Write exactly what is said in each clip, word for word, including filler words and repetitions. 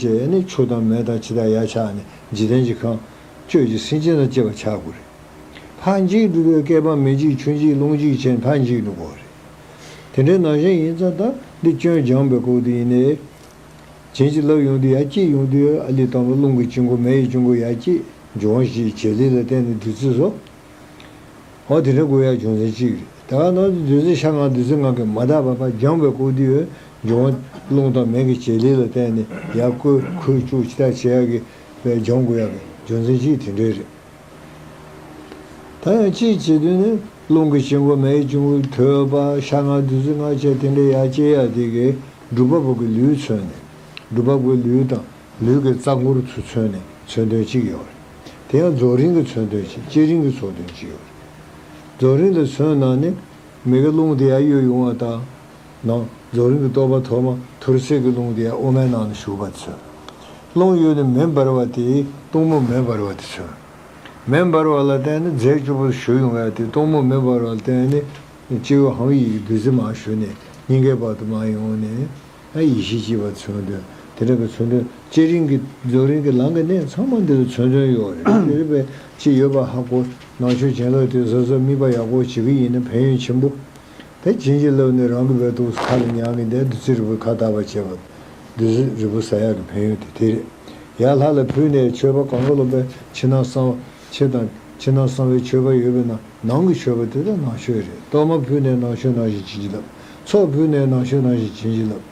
བྱས་ནས་ཆུ་དང་མེ་དང་ཕྱི་དང་ཡར་ཆགས་ནས་འཇིག་རྟེན་གྱི་ཁམས་གཅོད་ཀྱི་སེམས་ཅན་དང་བཅས་པ་ཆགས་དགོས་རེད། ཕར་འཇིག་འགྲོ་དུས་བསྐལ་པ་མེ་འཇིག་ཆུ་འཇིག་རླུང་འཇིག་བྱས་ནས་ཕར་འཇིག་འགྲོ་དགོས་རེད། དེ་འདྲའི་ནང་བཞིན་ཡིན་ཙང་ད་འདི་སྐྱོན་སྦྱངས་པའི་སྐབས་དེ་ཡིན་ནའི། བྱིན་གྱིས་བརླབས་ཡོང་དུས་ཡར་སྐྱེས་ཡོང་དུས་ཨ་ལས་དང་པོ་རླུང་གི་དཀྱིལ་འཁོར་མེ་ཡི་དཀྱིལ་འཁོར་ཡར་སྐྱེས་འབྱུང་བ་བཞིའི་བྱེད་ལས་ལ་བརྟེན་ནས་བདུད་རྩི་བཟོ། འོ་དེ་འདྲ་དགོས་ཡ་རྒྱུ་མཚན་གཅིག་རེད། ད་ག་ནང་དུ་བདུད་རྩི་ཤ་ལྔ་བདུད་རྩི་ལྔ་གིས་མ་དག་པ་ཕར་སྦྱངས་པའི་སྐབས་དེ་ཡོད་འབྱུང་བ་རླུང་དང་མེ་གི་བྱེད་ལས་ལ་བརྟེན་ནས་ཡར་བསྐོལ་ཁོལ་བཅུག་ཅི་ལྟར་བྱེད་ཡ་གི་སྦྱོང་དགོས་ཡ་གི་རྒྱུ་མཚན་གཅིག་དེ་འདྲ་རེད། ད་ཡང་གཅིག་བྱེད་དུས་ནི་རླུང་གི་དཀྱིལ་འཁོར་མེ་ཡི་དཀྱིལ་འཁོར་དོད་པ་ཤ་ལྔ་བདུད་རྩི་ལྔ་བཅས་དེ་འདྲའི་ཡར་སྐྱེ་ཡ་དེ་གི་སྒྲུབ་པ་པོ་གི་ལུས་མཚོན་ནས་སྒྲུབ་པ་པོའི་ལུས་དང་ལུས་ཀྱི་རྩ་འཁོར་ཚུར་མཚོན་ནས་མཚོན་དོན་གཅིག་ཡོད་རེད། དེ་ཡང་རྫོགས་རིམ་གྱི་མཚོན་དོན་གཅིག་བསྐྱེད་རིམ་གྱི་མཚོན་དོན་གཅིག་ཡོད་རེད། རྫོགས་རིམ་ལ་མཚོན་ན་ནི་མེ་གི་རླུང་དེ་ཡར་གཡོ་ཡོང་བ་དང་། ནང་རྫོགས་རིམ་གྱི་རྟོགས་པ་ཐོག་མ་ཐུར་སེལ་གྱི་རླུང་དེ་ཡང་དབུ་མའི་ནང་ན་ཞུགས་པ་མཚོན། རླུང་གཡོས་ནས་མེ་འབར་བ་དེ་སྟོང་མོ་མེ་འབར་བ་དེ་མཚོན། མེ་འབར་བ་ལ་བརྟེན་ནས་རྫས་བཅུ་པོ་ཞུགས་ཡོང་བ་དེ་སྟོང་མོ་མེ་འབར་བ་ལ་བརྟེན་ནས་སྤྱི་བོ་ཧཱུྃ་ཡིག་གི་བདུད་རྩི་མར་ཞུགས་ནས་སྙིང་གའི་བར་དུ་མར་ཡོང་ནས་ཨ་ཡེ་ཤེས་སྐྱེས་པ་མཚོན་དོན་དེ་འདྲ་གི་མཚོན་དོན་བསྐྱེད་རིམ་གྱི་རྫོགས་རིམ་གྱི་ལམ་གྱི་གནད་ཚང་མ་འདི་ལ་མཚོན་དོན་ཡོད་རེད། དེ་རེད་པས་ཅི་ཡོད་པ་ཧ་གོ་ནང་ཆོས་བྱིན་རླབས་དེ་བཟོ་བཟོ་དམིགས་པ་ཡག་པོ་བྱེད་ཀྱི་ཡིན་ན་ཕན་ཡོན་ཆེན་པོ། དེ་བྱིན་གྱིས་བརླབས་ནས་རང་གི་བའི་ཐུགས་སུ་ཁ་ལ་ཉར་གྱིན་བསྡད་བདུད་རྩི་རིལ་བུ་ཁ་བཏབ་པ་བྱས་པ། བདུད་རྩི་རིལ་བུ་ཟ་ཡག་གི་ཕན་ཡོན་དེ་དེ་རེད། ཡར་ལྷ་ལ་ཕུལ་ནས་མཆོད་པ་གང་ག་ལོ་པའི་ཕྱི་ནང་གསང་བ་ཕྱི་དང་ཕྱི་ནང་གསང་བའི་མཆོད་པ་ཡོད་པས་ན་ནང་གི་མཆོད་པ་དེ་དག་ནང་མཆོད་རེད། གཏོར་མ་ཕུལ་ནས་ནང་མཆོད་ནང་བཞིན་བྱིན་གྱིས་བརླབས། ཚོགས་ཕུལ་ནས་ནང་མཆོད་ནང་བཞིན་བྱིན་གྱིས་བརླབས།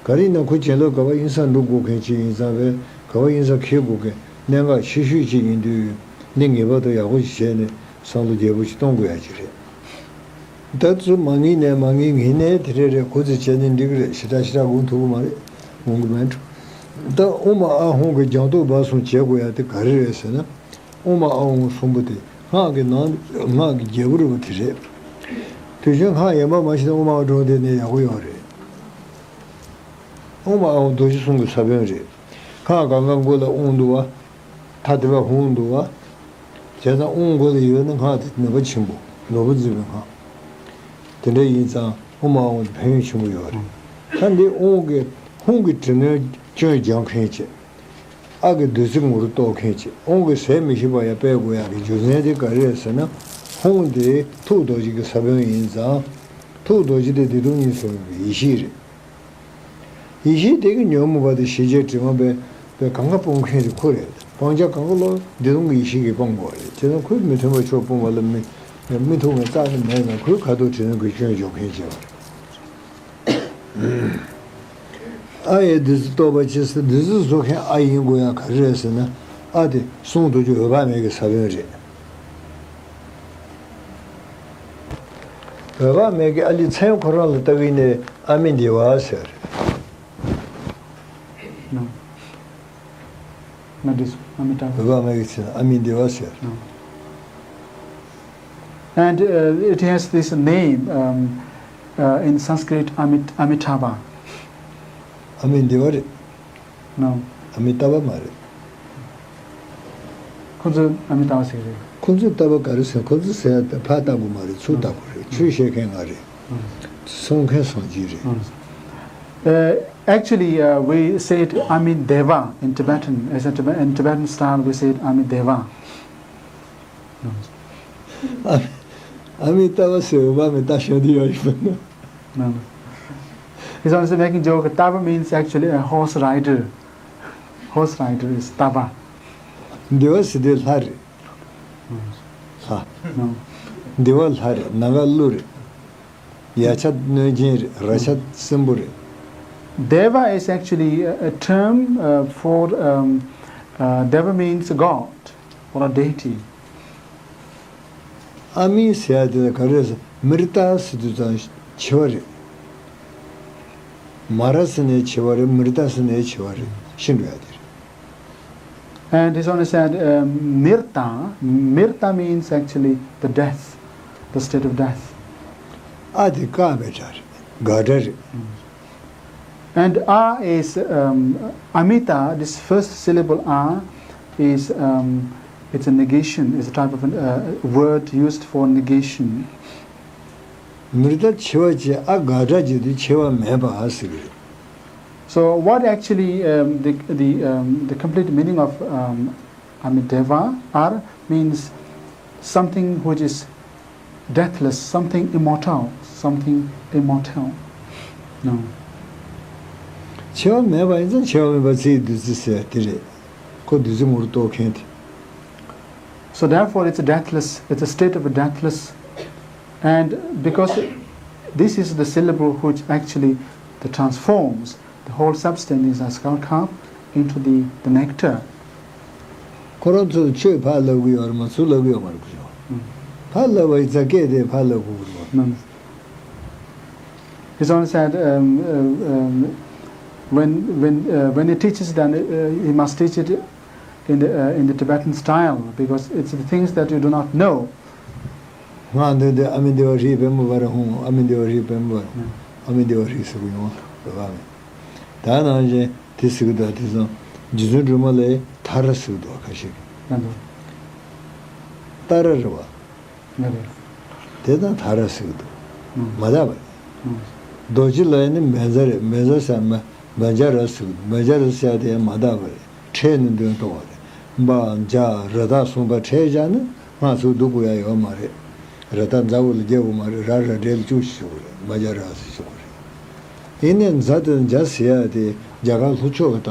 ག་རེ་ཡིན་ན་ཁོ་བྱིན་རླབས་ག་པར་དབྱིངས་ས་འགྲོ་དགོས་མཁན་ཅིག་ཡིན་ཙང་བས་ག་པར་དབྱིངས་ས་འཁེལ་དགོས་མཁན་གནད་འགག་ཆེ་ཤོས་ཅིག་ཡིན་དུས་འདི་ངེས་པར་དུ་ཡག་པོ་ཞིག་བྱས་ནས་བསམ་བློ་རྒྱས་པོ་ཞིག་གཏོང་དགོས་ཡ་ཅིག་རེད། ད་ཚུར་མ་ངེས་ནས་མ་ངེས་ངེས་ནས་དེ་རེ་རེ་གོ་ཚོད་བྱས་ནས་འགྲིག་གི་རེད། ཞེ་དྲག་ཞེ་དྲག་འོང་ཐུབ་ཀྱི་མ་རེད། འོང་གི་མེད་འགྲོ། ད་ཨོཾ་ཨཱཿཧཱུྃ་གི་སྦྱང་བརྡར་སྦ་གསུམ་བྱེད་དགོས་ཡ་དེ་ག་རེ་རེད་ཟེར་ན། ཨོཾ་ཨཱཿཧཱུྃ་གསུམ་པོ་དེ་སྔགས་ཀྱི་ནང་སྔགས་ཀྱི་རྒྱལ་པོ་རིལ་བུ་དེ་རེད། དུས་ཆེན་སྔགས་ཡན་པ་མ་ཤེས་ན་ཨོཾ་ཨཱཿཧཱུྃ་དེ་ནས་ཡག་པོ་ཡོད་རེད། ཨོཾ་ཨཱཿཧཱུྃ་རྡོ་རྗེ་གསུམ་གྱི་ས་བོན་རེད། སྔགས་གང་ག་མགོ་ལ་ཨོཾ་འདུག་བ། ཐ་དད་པ་ཧཱུྃ་འདུག་བ། བྱས་ཙང་ཨོཾ་མགོ་ལ་ཡོད་ན་སྔགས་དེ་ནུས་པ་ཆེན་པོ་ནོར་བུ་འཛིན་པའི་སྔགས། དེ་འདྲ་ཡིན་ཙང་ཨོཾ་ཨཱཿཧཱུྃ་དེ་ཕན་ཡོན་ཆེན་པོ་ཡོད་རེད། ད་འདི་ཨོཾ་གི་ཧཱུྃ་གི་དྲི་ནོར་སྐྱོན་སྦྱང་མཁན་བྱས། ཨ་གི་བདུད་རྩི་ངོ་རུ་གཏོར་མཁན་བྱས། ཨོཾ་གི་ཟས་མི་ཤིགས་པ་ཡང་སྤེལ་དགོས་ཡག་གི་རྒྱུ་མཚན་དེ་ག་རེ་རེད་ཟེར་ན། ཧཱུྃ་དེ་ཐུགས་རྡོ་རྗེ་གི་ས་བོན་ཡིན་ཙང་། ཐུགས་རྡོ་རྗེ་དེ་བདེ་སྟོང་ཉིད་ཟེར་བའི་ཡེ་ཤེས་རེད། ཡེ་ཤེས་དེ་གི་ཉོན་མོངས་པ་དང་ཞེན་ཆགས་དྲི་མ་པའི་པའི་གང་ག་སྤོང་མཁན་དེ་ཁོ་རེད། སྤང་བྱ་གང་ག་ལོ་བདེ་སྟོང་གི་ཡེ་ཤེས་ཀྱིས་སྤང་དགོས་རེད། བྱས་ཙང་ཁོས་མི་མཐུན་པ་ཕྱོགས་སྤོང་བ་ལ་མི་མི་མཐུན་པ་རྩ་ནས་མེད་ཙང་ཁོའི་ཁ་དོག་དྲི་ནོར་གྱི་སྐྱོན་སྦྱོང་མཁན་བྱས་པ་རེད། ཨ་ཡེ་བདུད་རྩི་གཏོར་བ་ཅི་ཟེར་བདུད་རྩི་བཟོ་མཁན་ཨ་ཡིན་དགོས་ཡག་ག་རེ་རེད་ཟེར་ན། ཨ་དེ་གསུང་རྡོ་རྗེ་འོད་དཔག་མེད་ཀྱི་ས་བོན་རེད། འོད་དཔག་མེད་ཀྱི་ཨ་ལི་མཚན་ཁོ་རང་ལ་ལྟ་གི་ནས་ཨ་མི་དེ་བ་ཟེར། No. Not this one. Amitabha. འོད་དཔག་མེད་ཀྱི་མཚན་ཨ་མི་དེ་བ་ཟེར། No. And uh, it has this name um, uh, in Sanskrit, Amit- Amitabha. ཨ་མི་དེ་བ་རེད། No. ཨ་མི་ཏ་བ་མ་རེད། ཁོ་ཚོས་ཨ་མི་ཏ་བ་ཟེར་རེད། ཁོ་ཚོས་ཏ་བ་ག་རེ་ཟེར། ཁོ་ཚོས་ཟེར་ཡ་ད་ཕར་ལྟ་དགོས་མ་རེད། ཚུར་ལྟ་དགོས་རེད། ཆོས་བཤད་མཁན་ང་རེད། གསུང་མཁན་སངས་རྒྱས་རེད། Uh, actually, uh, we said Amideva in Tibetan. As a Tibe- in Tibetan style, we said Amideva. ཨ་མི་ཏ་བ་ཟེར་བ་མི་ཏ་ཤོད་དུ་ཡོད་ཡིན་པ་ན། No, no. He's honestly making joke. Tava means actually a horse rider. Horse rider is Tava. འདི་བ་ཟེར་དེ་ལྷ་རེད། ལྷ། No. འདི་བ་ལྷ་རེད། ནམ་མཁའ་ཀླུ་རེད། ཡ་ཆ་གནོད་སྦྱིན་རེད། ར་ཆ་སྲིན་པོ་རེད། Deva is actually a, a term uh, for um, uh, Deva means God or a deity. ཨ་མི་ཟེར་ཡ་དེ་ལ་ག་རེ་ཟེར། མི་རྟ་ཟེར་དུས་ཙང་ཆེ་བ་རེད། མ་ར་ཟེར་ནས་ཆེ་བ་རེད། མི་རྟ་ཟེར་ནས་ཆེ་བ་རེད། ཤི་འགྲོ་ཡ་དེ་རེད། And this one is said, um, Mirta. Mirta means actually the death, the state of death. ཨ་དེ་ཀ་བའི་སྒྲ་རེད། དགག་སྒྲ་རེད། And a is um, amita, this first syllable a is um, it's a negation, it's a type of a uh, word used for negation. མི་རྟ་ཆེ་བ་ཅེས་ཨ་དགག་སྒྲ་བྱེད་དུས་ཆེ་བ་མེད་པ་ཟེར་གི་རེད། So what actually, um, the, the, um, the complete meaning of, um, Amideva are means something which is deathless, something immortal, something immortal. No. འཆི་བ་མེད་པ་ཡིན་ཙང་འཆི་བ་མེད་པ་ཚེའི་བདུད་རྩི་ཟེར་དེ་རེད། ཁོ་བདུད་རྩི་ངོ་རུ་རྟོགས་མཁན་དེ། So therefore, it's a deathless, it's a state of a deathless, and because this is the syllable which actually the transforms the whole substance in the skull cap into the, the nectar. ཁོ་རང་ཚོས་ཆོས་ཕར་ལབ་གི་ཡོད་རེད་མ་ཚུར་ལབ་གི་ཡོད་མ་རེད་ཁོ་ཚོ། ཕར་ལབ་པ་ཡི་ཛ་སྐད་དེ་ཕར་ལབ་དགོས་ཀྱི་རེད་བ། He's only said, um, uh, um, when, when, uh, when he teaches, then, uh, he must teach it in the, uh, in the Tibetan style, because it's the things that you do not know. སྔགས་འདོན་ཏེ་ཨ་མི་དེ་བ་ཧྲི་པད་མོ་བ་ར་ཧུང་། ཨ་མི་དེ་བ་ཧྲི་པད་མོ་བ་ར། ཨ་མི་དེ་བ་ཧྲི་ཟེར་གི་ཡོང་བ་རེད་བ། ད་ནང་བཞིན་དེ་ཟེར་གི་འདུག་དེ་ཙང་རྗེ་བཙུན་སྒྲོལ་མ་ལ་ཏཱ་ར་ཟེར་གི་འདུག་ཁ་ཤས་ཀྱིས། ཏཱ་ར་རེད་བ། དེ་དང་ཏཱ་ར་ཟེར་གི་འདུག་མ་དག་པ་རེད། རྡོ་རྗེ་ལ་ཡིན་ན་བཛྲ་རེད། བཛྲ་ཟེར་མ་བཛྲ་ཟེར་གི་འདུག་བཛྲ་ཟེར་དེ་མ་དག་པ་རེད། ཕྲད་ནས་འདོན་གཏོང་བ་རེད། བཛྲ་ར་བཏགས་གསུམ་པ་ཕྲད་བཞག་ན་སྔགས་ཚུར་བསྡུ་དགོས་ཡ་ཡོད་མ་རེད། ར་བཏགས་ཛ་འོག་ལ་རྒྱག་དགོས་མ་རེད། ར་ར་འབྲས་ལ་བཅུ་ཞིག་ཞུ་དགོས་རེད། བཛྲ་ཟེར་ཞུ་དགོས་རེད། ཡིན་ནའི་ཛ་དང་ཛྲ་ཟེར་ཡ་དེ་རྒྱ་གར་ལྷོ་ཕྱོགས་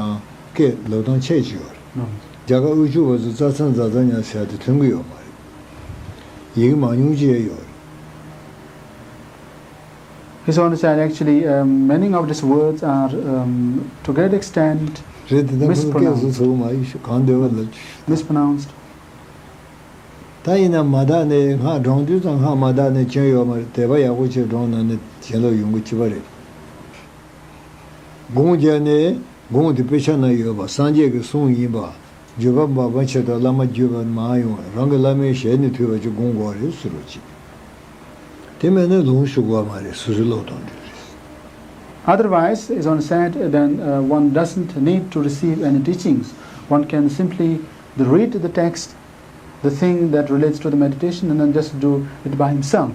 ཀྱི་དང་སྐད་ལབ་སྟངས་ཁྱད་ཅིག་ཡོད་རེད། རྒྱ་གར་དབུས་ཕྱོགས་པ་ཚོ་ཙ་ཚ་ཛ་ཛ་ཉ་ཟེར་ཡ་དེ་ཐོན་གི་ཡོད་མ་རེད། ཡི་གེ་མང་ཉུང་ཅིག་ཡོད་རེད། His Holiness said, actually, um, many of these words are, um, to great extent, རེད་དེ་ད་ཁོ་ཚོ་སྐད་བཟོ་ཚུགས་མ་ཡིན་ཤོག་གང་འདོད་པ་ལ། Mispronounced. ད་ཡིན་ན་མ་དག་ནས་སྔགས་བགྲང་དུས་ཙང་སྔགས་མ་དག་ནས་སྐྱོན་ཡོད་མ་རེད། དད་པ་ཡག་པོ་བྱས་བགྲངས་ན་ནི་བྱིན་རླབས་ཡོང་གི་ཅི་པ་རེད། དགོངས་བརྒྱབ་ནས་དགོངས་དེ་དཔེ་ཆ་ན་ཡོད་པ་སངས་རྒྱས་ཀྱི་གསུང་ཡིན་པ། བརྒྱུད་པ་འབངས་པ་ཆེ་དང་བླ་མ་བརྒྱུད་པ་མ་ཡོང་བས་རང་གི་བླ་མའི་ཞལ་ནས་ཐོས་པ་ཅིག་དགོངས་དགོས་རེད་ཟེར་རོ་ཅིག་དེ་མེད་ན་ལུང་ཞུ་དགོས་མ་རེད། སོ་སོའི་བློ་གཏོང་འདོད་རེད། Otherwise, is on said, then, uh, one doesn't need to receive any teachings. One can simply read the text, the thing that relates to the meditation, and then just do it by himself.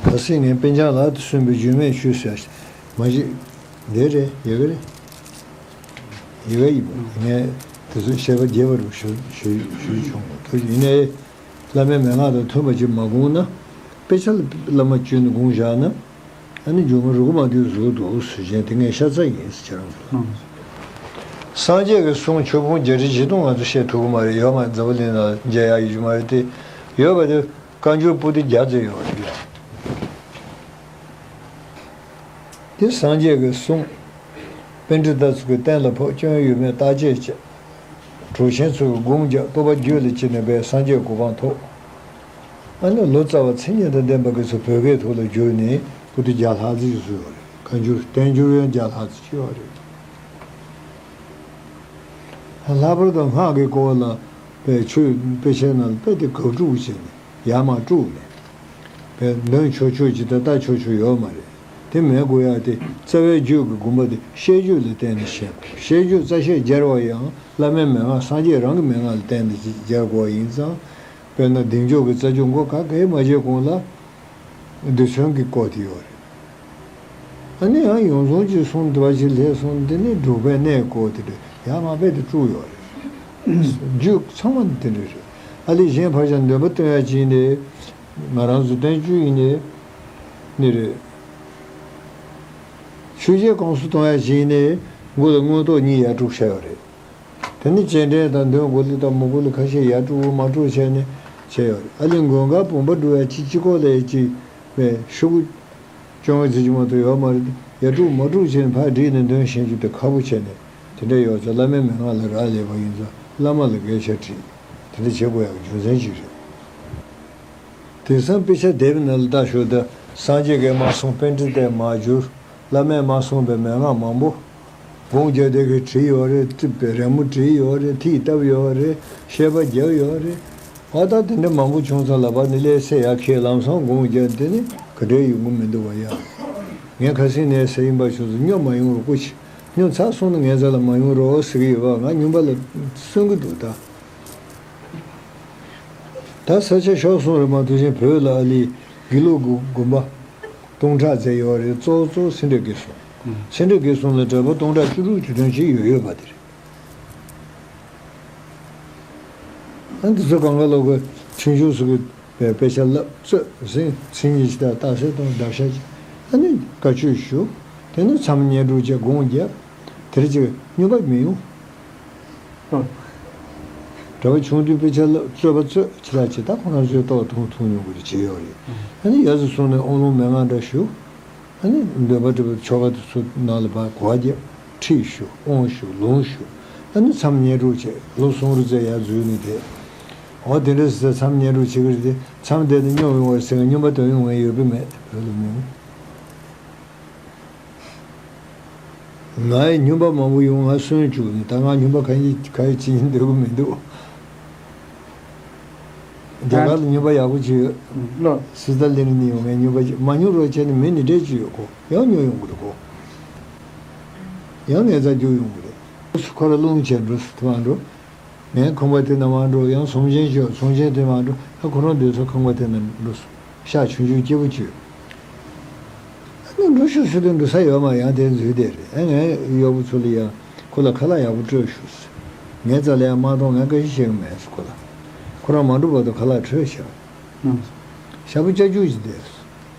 ད་སྲིད་ངས་པཎ་ཆེན་ལགས་དུ་གསུངས་པའི་བརྗོད་མེད་ཆོས་ཟེར་མ་གཞི་འདི་རེད། ཡ་གི་རེད། ཡ་གི་ཡིན་པ་ངས་དེ་ཚོ་བཤད་པ་རྒྱས་པ་རུ་ཞུ་ཞུ་ཞུ་བྱུང་བ་དུ་ཡིན་ནའི་བླ་མའི་མན་ངག་དང་མཐུན་པ་ཅིག་མ་དགོངས་ན་དཔེ་ཆ་ལ་བླ་མ་བཅོལ་ནས་དགོངས་བཞག་ན། ཨ་ནི་སྒྱུ་མ་རིག་པ་མ་དུས་གཟུགས་འདུག་ཟེར་མཁན་དེ་ངས་ཤ་ཚ་ཡིན་ཟེར་ཁྱེད་རང་ཚོ་ལ། སངས་རྒྱས་ཀྱི་གསུང་ཆོས་ཕུང་བརྒྱད་ཁྲི་བཞི་སྟོང་ང་ཚོ་བཤད་ཐུབ་ཀྱི་མ་རེད། ཡོད་མ་རེད། འཛམ་བུ་གླིང་ནང་མཇལ་ཡག་ཡོད་ཀྱི་མ་རེད་དེ། ཡོད་པ་དེ་བཀའ་འགྱུར་པོ་ཏི་བརྒྱ་ཙམ་ཡོད་རེད། དེ་སངས་རྒྱས་ཀྱི་གསུང་། པཎྜི་ཏ་ཚོ་གི་གཏན་ལ་ཕབ། སྐྱོན་ཡོད་མེད་བརྟག་དཔྱད་བྱས། གྲོགས་ཆེན་ཚོ་གིས་སྒོམ་རྒྱག་རྟོགས་པ་རྒྱུད་ལ་སྐྱེས་ནས་པའི་སངས་རྒྱས་གོ་འཕང་ཐོབ། ཨ་ནི་ལོ་ཙཱ་བ་མཚན་ཉིད་དང་ལྡན་པ་གི་ཚོ་བོད་སྐད་ཐོག་ལ་བསྒྱུར་ནས་པོ་ཏི་བརྒྱ་ལྷག་ཙམ་ཞིག་བཟོས་ཡོད་རེད། བཀའ་འགྱུར་བསྟན་འགྱུར་ཡང་བརྒྱ་ལྷག་ཙམ་ཅིག་ཡོད་རེད། ལྷག་པར་དུ་སྔགས་ཀྱི་སྐོར་ལ་པའི་ཆོས་དཔེ་ཆའི་ནང་ལ་དཔེ་དེ་གབ་དཀྲུག་བྱས་ནས་ཡར་མར་དཀྲུགས་ནས། པའི་འདོན་ཆོག་ཆོག་ཅིག་དང་ལྟ་ཆོག་ཆོག་ཡོད་མ་རེད། དེ་མེད་དགོས་ཡ་དེ་རྩ་བའི་རྒྱུད་ཀྱི་དགོངས་པ་དེ་བཤད་རྒྱུད་ལ་བརྟེན་ནས་བཤད་དགོས། བཤད་རྒྱུད་རྩ་བཤད་སྦྱར་བ་ཡང་བླ་མའི་མན་ངག་སངས་རྒྱས་རང་གི་མན་ངག་ལ་བརྟེན་ནས་སྦྱར་དགོས་པ་ཡིན་ཙང་། དཔེར་ན་གདེང་འཇོག་གི་རྩ་རྒྱུད་མགོ་ག་གེ་མ་བརྗེ་གོང་ལ་རྡུལ་ཚོན་གྱི་སྐོར་དེ་ཡོད་རེད། ཨ་ནི་ཡང་ཡོངས་རྫོགས་ཀྱི་གསུང་དེ་བ་ཞིག་ལྷས་སོང་། དེ་ནི་སྒྲུབ་པའི་གནས་སྐོར་དེ་རེད། ཡར་མར་རྦད་དེ་དཀྲུགས་ཡོད་རེད། རྒྱུད་ཚང་མ་དེ་འདྲ་རེད། ཨ་ལས་གཞན་ཕར་ཞོག་འདོན་པ་སྟོན་ཡ་ཅིག་ཡིན་ནའི། ང་རང་ཚོ་བསྟན་བཅོས་ཡིན་ནའི་ནི་རེད། ཆོས་བརྒྱད་བསྐང་གསོ་གཏོང་ཡ་ཅིག་ཡིན་ནའི་མགོ་ལ་མངོན་རྟོགས་གཉིས་ཡར་དཀྲུགས་བྱས་ཡོད་རེད། དེ་ནི་སྤྱན་འདྲེན་དང་འདོན་དགོས་ལུགས་དང་མི་དགོས་ལུགས་ཁ་ཤས་ཡར་དཀྲུགས་མར་དཀྲུགས་བྱས་ནས་བྱས་ཡོད་རེད། ཨ་ལས་མགོན་ཁང་བུམ་པ་སྒྲུབ་ཡ་ཅིག་སྤྱི་ཁོག་ལ་ཡ་ཅིག་པའི་ཤོག་གུ་སྐྱོང་བའི་རྩིས་ཀྱི་མ་གཏོགས་ཡོད་མ་རེད། ཡར་དཀྲུགས་མར་དཀྲུགས་བྱས་ནས་ཕར་བསྒྲིགས་ནས་འདོན་ཤེས་རྒྱུ་དེ་ཁག་པོ་བྱས་ནས་དེ་འདྲ་ཡོད་ཙང་བླ་མའི་མན་ངག་ལ་རག་ལས་པ་ཡིན་ཙང་བླ་མ་ལ་འགེལ་ཆ་དྲིས། དེ་འདྲ་བྱེད་དགོས་ཡག་རྒྱུ་མཚན་ཅིག་རེད། དེང་སང་དཔེ་ཆ་དེབ་ནང་ལ་ལྟ་ཞོག་ད་སངས་རྒྱས་ཀྱིས་མ་གསུངས་པཎྜི་ཏས་མ་བསྒྱུར། བླ་མས་མ་གསུངས་པའི་མན་ངག་མང་པོ། སྒོམ་རྒྱག་དེ་གའི་བྲིས་ཡོད་རེད། རྩིབ་པའི་རི་མོ་བྲིས་ཡོད་རེད། ཐིག་བཏབ་ཡོད་རེད། བཤད་པ་རྒྱབ་ཡོད་རེད། ཨ་ད་དེ་འདྲ་མང་པོ་བྱུང་ཙང་ལ་བ་ནི་ལས་ཚེ་ཡར་ཁས་ལམ་སང་སྒོམ་རྒྱག་དེ་ནི་ག་འདྲའི་ཡོང་གི་མི་འདུག་བ་ཡ། ངས་ཁ་སང་ནས་ཟེར་ཡིན་པ་བྱུང་ཙང་སྨྱོ་མ་ཡོང་རོགས་སྐུ་མཁྱེན། སྨྱོ་ཚར་སོང་ན་ངའི་རྩ་ལ་མ་ཡོང་རོགས་ཟེར་གི་ཡོད་པ་ང་སྨྱོན་པ་ལ་སུན་གི་འདུག་ད། ད་ས་ཆ་ཤོར་སོང་རེད་མ་གཏོགས་གཞན་བོད་ལ་ཨ་ལི་དགེ་ལུགས་ཀྱི་དགོན་པ་སྟོང་ཕྲག་ཙམ་ཡོད་རེད། གཙོ་བོ་གཙོ་བོ་སེ་འབྲས་དགེ་གསུམ། ཚན་རིག་གིས་གསུངས་ལ་གྲྭ་པ་སྟོང་ཕྲག་བཅུ་དྲུག་བཅུ་བདུན་ཅིག་ཡོད་ཡོད་པ་དེ་རེད། ཨ་འདི་ཚོ་གང་ག་ལོག་གི་ཆུང་ཆུང་སུ་གི་དཔེ་དཔེ་ཆ་བསླབ་རྩོད་ཟིན་ཚིག་གཉིས་ཀྱི་ལྟ་ས་དང་བརྡར་ཤ་ཅིག་ཨ་ནི་བཀའ་ཆོས་ཞུ། དེ་ནི་མཚམས་བསྙེན་སྒྲུབ་བྱས་དགོངས་བརྒྱབ། དེར་ཅིག་སྨྱོན་པ་མི་ཡོང་། ཨོ། གྲྭ་པ་ཆུང་དུས་དཔེ་ཆ་བསླབ་རྩོད་པ་རྩོད་ཅི་ལ་ཅི་ད་ཁོ་རང་ཚོའི་ལྟོ་འཐུང་འཐུང་མྱོང་གི་རེད་བྱེད་ཡོད་རེད། ཨ་ནི་ཡ་ཟི་སོང་ནས་དབང་ལུང་མན་ངག་འདྲ་ཞུ། ཨ་ནི་འདོན་པ་སྒྲུབ་པའི་ཆོ་ག་དེ་ཚོ་ནང་ལ་ཕར་གོ་བ་རྒྱབ། ཁྲིད་ཞུ་དབང་ཞུ་ལུང་ཞུ། ཨ་ནི་མཚམས་བསྙེན་སྒྲུབ་བྱས་ལོ་གསུམ་རེ་ཙམ་ཡར་འཛུལ་ནས་བསྡད། འོ་དེ་འདྲ་ཟེར་མཚམས་བསྙེན་སྒྲུབ་བྱེད་ཀྱི་རེད་དེ་མཚམས་བསྡད་ནས་སྨྱོ་ཡོང་བ་ཟེར་སྨྱོན་པ་དོན་ཡོང་མཁན་ཡོད་པ་མེད་བོད་ལ་མིན། ང་ཡི་སྨྱོན་པ་མང་པོ་ཡོང་ང་གསོན་བཅུག་ནས་ད་ང་སྨྱོན་པ་ག་ཡི་ག་ཡི་ཅི་ཡིན་འདོད་གི་མི་འདུག་རྒྱ་གར་ལ་སྨྱོན་པ་ཡག་པོ་ཅིག་ཡོད། ལོ། སི་ཏཱ་ལིན་ནས་ཡོང་མཁན་སྨྱོན་པ་ཅིག་མ་སྨྱོ་རོགས་བྱས་ནས་མི་ནི་འདྲེ་ཅིག་ཡོད་ཁོ་ཡང་སྨྱོ་ཡོང་གི་རེད་ཁོ། ཡང་ངའི་རྩ་རྒྱུག་ཡོང་གི་རེད། ཁོ་ལ་རླུང་བྱས་འགྲོ་སི་ཐུ་མ་འགྲོ། ངའི་ཁང་པ་དེ་ན་མ་འགྲོ་ཡང་ཚོང་ཆེན་ཤོག་ཚོང་ཆེན་དེ་མ་འགྲོ་ཡང་ཁོ་རང་སྡོད་ས་ཁང་པ་དེ་ན་འགྲོ་སོང་། ཤག་ཆུང་ཆུང་སྐྱིད་པོ་བྱོས། ཨ་ནི་འགྲོ་ཤོག་ཟེར་དུས་འགྲོ་ས་ཡོད་མ་ཡང་དེ་འཛུལ་བསྡད་རེད། ཨ་ངའི་གཡོག་པོ་ཚོ་ལ་ཡང་ཁོ་ལ་ཁ་ལག་ཡག་པོ་སྤྲོད་ཤོག་ཟེར། ངའི་རྩ་ལ་ཡང་མ་གཏོང་ངས་བཀའ་ཞིག་བྱེད་གི་མེད་ཟེར་ཁོ་ལ། ཁོ་རང་མ་འགྲོ་བར་དུ་ཁ་ལག་སྤྲོད་བྱས། ཞག་པོ་སྐྱ་ཅུག་ཅིག་བསྡད།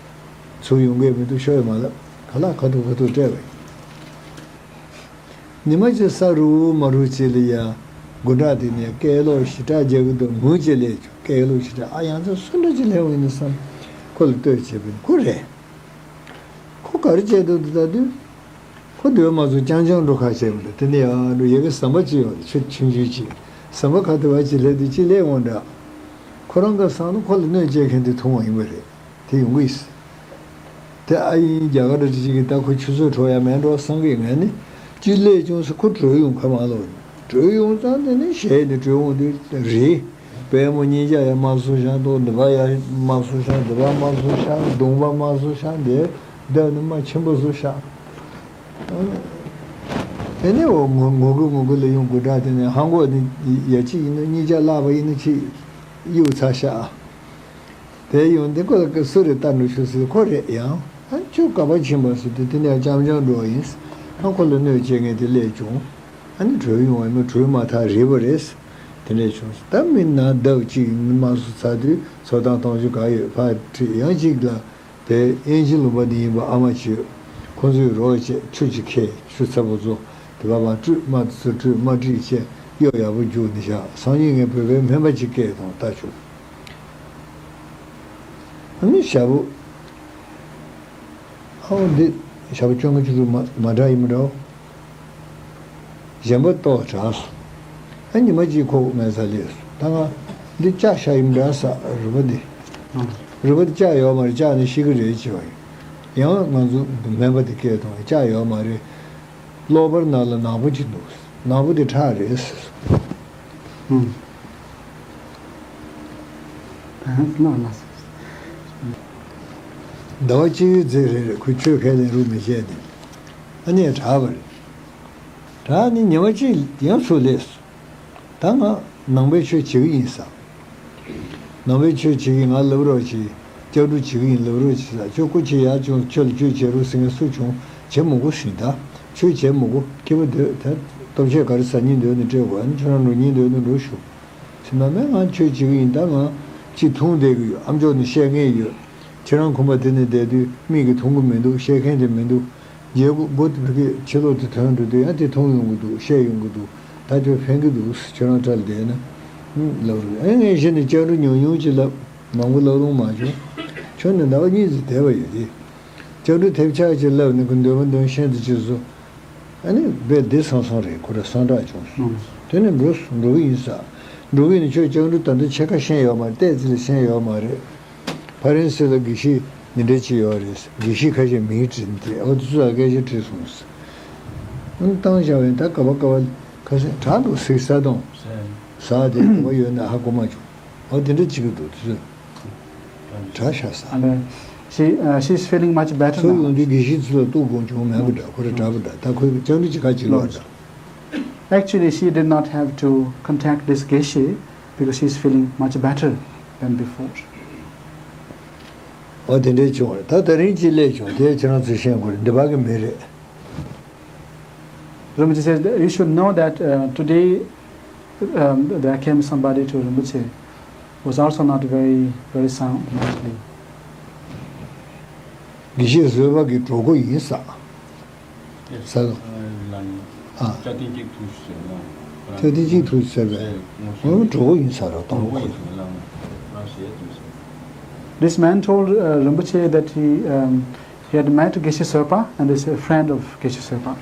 ཚུར་ཡོང་གི་མི་འདུག་ཤོག་ཡོད་མ་ལབ་ཁ་ལག་ཁ་ཐུག་ཁ་ཐུག་སྤྲད་པ་ཡིན། ཉི་མ་གཅིག་ས་རུབ་མ་རུབ་ཅིག་ལ་ཡ། དགུན་དག་དེ་ནས་སྐད་ལོག་ཞེ་དྲག་རྒྱག་གི་འདུག་ངུ་ཅིག་སླེབས་བྱུང་སྐད་ལོག་ཞེ་དྲག་ཨ་ཡང་ཚོ་སུ་འདྲ་ཅིག་སླེབས་ཡོང་ཡིན་ན་བསམ། ཁོ་ལ་ལྟོས་བྱས་པས་ཁོ་རེད། ཁོ་ག་རེ་བྱས་འདུག་འདུག་ད་དུས། ཁོ་སྡོད་མ་ཚོ་རྐྱང་རྐྱང་འགྲོ་ཁ་བྱས་པ་རེད་དེ་ནས་ཡང་འགྲོ་ཡ་གི་ཟམ་པ་ཅིག་ཡོད་རེད་ཆུ་ཆུང་ཆུང་ཅིག་ཟམ་པ་ཁ་ཐུག་བ་ཅིག་སླེབས་དུས་ཅིག་སླེབས་འོང་འདྲ། ཁོ་རང་གི་བསམ་ན་ཁོ་ལ་གནོད་སྐྱེལ་མཁན་དེ་མཐོང་བ་ཡིན་པ་རེད། དེ་ཡོང་གི་ཡིན། དེ་ཨ་ཡིན་རྒྱ་གར་རི་གཅིག་གིས་ད་ཁོ་ཆུ་ཚོད་འཕྲོག་ཡ་མེད་འགྲོ་བསམ་གི་ངས་ནི། ཅི་སླེབས་བྱུང་ཟེར་ཁོ་བྲོས་ཡོང་ཁ་མ་ལོག་ཡིན། བྲོས་ཡོང་ཙང་དེ་ནི་ཞལ་ནི་བྲོས་འོང་དུས་རེད། པད་མོ་སྙིང་རྗེ་ཡ་མ་སུ་ཤང་དོ་འདི་པ་ཡ་མ་སུ་ཤང་འདི་པ་མ་སུ་ཤང་གདོང་པ་མ་སུ་ཤང་དེ་འདབས་ནི་མ་ཆེན་པོ་སུ་ཤང་། དེ་ནི་འོ་ངོ་ངོ་གུ་ངོ་གུ་ལ་ཡོང་དགོས་འདྲ་དེ་ནི་ཧང་གོ་ནི་ཡ་གཅིག་ཡིན་ན་སྙིང་རྗེ་བརླག་པ་ཡིན་ན་གཅིག་གཡུག་ཚར་ཤག་དེ་ཡོང་དེ་ཁོ་ལ་སུ་རེད་ལྟ་འགྲོ་ཤོག་ཟེར་ཁོ་རེད་ཡང་ཨ་ཁྱོད་ག་པར་ཕྱིན་པ་ཟེར་དུས་དེ་ནས་རྐྱང་རྐྱང་འགྲོ་བ་ཡིན། ཨ་ཁོ་ལ་གནོད་བྱེད་མཁན་དེ་སླེབས་བྱུང་། ཨ་ནི་བྲོས་ཡོང་བ་ཡིན་ན་བྲོས་མ་ཐག་རེད་པ་རེད། དེ་འདྲས་བྱུང་ད་མི་ན་ལྡབ་གཅིག་མ་སུ་ཚ་དུས་ཚོ་དང་གཏོང་རྒྱུ་ག་ཡོད་ཕར་ཁྲིད་ཡང་གཅིག་ལ། དེ་དབྱིན་ཇི་ལུང་པ་འདི་ཡིན་པ་ཨ་མ་བྱོས། ཁོང་ཚོས་རོགས་བྱས་ཆུ་ཅིག་ཁྱེར་ཆུ་ཚ་པོ་བཙོ། དེ་བ་བ་བཀྲུས་མ་དེ་ཚོ་བཀྲུས་མ་བཀྲུས་བྱས་གཡོག་ཡག་པོ་རྒྱུགས་ནས་བཞག་སང་ཉིན་ངས་བོད་པའི་སྨན་པ་ཅིག་སྐད་བཏང་ལྟ་བྱུང་། ཨ་ནི་ཞག་པོ། ཨའོ་འདི་ཞག་པོ་བཅོ་ལྔ་བཅུ་དྲུག་མ་མ་འདྲ་ཡིན་པ་འདྲ། གཞན་པ་ལྟོགས་དྲགས་སོང་། ཨ་ཉི་མ་གཅིག་ཁོ་ངའི་སར་སླེབས་སོང་ད་ང་འདི་ལྕགས་ཤ་ཡིན་འདྲ་ས་རུས་པ་འདི། རུས་པ་འདི་ལྕགས་ཡོད་མ་རེད་ལྕགས་ནི་ཤི་གི་རེད་ཅེས་པ་ཡིན། ཡང་ང་ཚོ་སྨན་པ་འདི་སྐད་གཏོང་ལྕགས་ཡོད་མ་རེད། གློ་བུར་ནང་ལ་ནག་པོ་ཅིག་འདུག་ནག་པོ་འདི་ཁྲག་རེད་ཟེར་སོང་། ཟླ་བ་གཅིག་ཙམ་རེ་རེ་ཁོས་ཆོས་ཁས་ལེན་རུ་མི་བྱས་ནས་ཨ་ནི་དྲག་པ་རེད། དྲག་ནི་ཉི་མ་གཅིག་ཡང་ཚུར་སླེབས་སོང་། ད་ང་ནང་པའི་ཆོས་བྱེད་ཀྱི་ཡིན་ས། ནང་པའི་ཆོས་བྱེད་ཀྱི་ང་ལབ་རོགས་གྱིས། སྐྱབས་འགྲོ་བྱེད་ཀྱི་ཡིན་ལབ་རོགས་གྱིས་ས་ཁྱོད་སྐུ་ཆེ་ཡག་བྱུང་ཁྱོད་ལ་ཆོས་བྱེད་རོགས་ཟེར་མཁན་སུ་བྱུང་བྱེད་མི་དགོས་ཟིན་ད། ཆོས་བྱེད་མི་དགོས་སྐྱིད་པོ་སྡོད་ད། སྟོབས་ཆས་ག་རེ་ཟ་སྙིང་འདོད་ནི་སྤྲད་དགོས་ཨ་ནི་ཁྱོད་རང་འགྲོ་སྙིང་འདོད་ནི་འགྲོ་ཞུ། ཟེར་ན་མེད་ང་ཆོས་བྱེད་ཀྱི་ཡིན་ད་ང་ཅི་འཐུང་བསྡད་ཀྱི་ཡོད་ཨ་མཆོག་ནི་བཤད་མཁན་ཡོད། ཁྱེད་རང་ཁོམ་པ་དེ་ནས་བསྡད་དུས་མིག་གིས་མཐོང་གི་མི་འདུག་བཤད་མཁན་དེ་མི་འདུག་རྒྱལ་པོ་མགོ་དེ་བུ་གའི་ཕྱི་ལོག་ཏུ་ཐོན་འགྲོ་དུས་ཡང་དེ་མཐོང་ཡོང་གི་འདུག་བཤད་ཡོང་གི་འདུག་ད་ཁྱོད་ཕན་གི་འདུག་ཁྱོད་རང་ཁྲ་ལ་བསྡད་ན། ལབ་རུང་ཨེ་ངས་གཞི་ནས་སྐྱབས་འགྲོ་ཉུང་ཉུང་ཅིག་ལབ་མང་པོ་ལབ་རུང་མ་བྱུང་། ཁྱོད་ནི་ཟླ་བ་གཉིས་ཙམ་བསྡད་པ་ཡོད་དེ། སྐྱབས་འགྲོ་ཐེབས་ཆག་ཅིག་ལབ་ནི་ཁོ་འདོད་པ་འདོན་ཤེས་དུ་ཅིག་བཟོ། ཨ་ནི་དཔེ་བདེ་སང་སང་རེད་ཁོ་ར་སང་དྲག་བྱུང་སོང་། དེ་ནས་འགྲོ་སོང་འགྲོ་གི་ཡིན་ས། འགྲོ་གི་ཡིན་ཁྱོད་སྐྱབས་འགྲོ་ད་ལྟ་ཕྱེད་ཀ་ཤེས་ཡོད་མ་རེད་ཏོག་ཙམ་ལས་ཤེས་ཡོད་མ་རེད། ཕ་རན་སི་ལ་དགེ་བཤེས་འདི་འདྲ་ཅིག་ཡོད་རེད། དགེ་བཤེས་ཁ་ཤས་མིང་བྲིས་ཏེ་ཨོ་དེ་ཚོ་ལ་སྐད་ཆ་དྲིས་སོང་ཟེར། ཨང་བཏང་བཞག་པས་ད་ག་བ་ག་བ་ཁ་སེང་དྲག་འདུག་ཟིག་ས་དང་། ཟ་དེ་ག་བ་ཡོད་ན་ཧ་གོ་མ་བྱུང་། ཨོ་དེ་འདྲ་ཅིག་གི་འདུག་དེ་ཚོ། དྲག་ཤ་ཟ། And, uh, she, uh, she's feeling much better ཚུར་now. ཡོང་དུས་དགེ་བཤེས་ཚོ་ལ་གཏུག་དགོས་བྱུང་མེད་པ་འདྲ་ཁོ་ར་དྲག་པ་འདྲ་ད་ཁོས་སྐྱབས་འགྲོ་ཅིག་ཁ་ཅིག་ལོག་འདྲ། Actually, she did not have to contact this Geshe because she's feeling much better than before. ཨོ་དེ་འདྲའི་བྱུང་བ་རེད་ད་དེ་རིང་ཅིག་སླེབས་བྱུང་དེ་ཁྱེད་རང་ཚོས་ཤེས་དགོས་རེད་འདི་བ་གི་མི་རེད། Rinpoche says that you should know that uh, today um, there came somebody to Rinpoche who was also not very, very sound mentally. དགེ་བཤེས་བཟོད་པ་གི་གྲོགས་པོ་ཡིན་ས། ས། ཨ། ཐོས་ལྡན་གཅིག་ཐུགས་སུ་ཆུད་ཟེར་བ། ཨོ་གྲོགས་པོ་ཡིན་ས་རེད་དང་པོ་ཁོ། This man told uh, Rinpoche that he, um, he had met Geshe Serpa and is a friend of Geshe Serpa.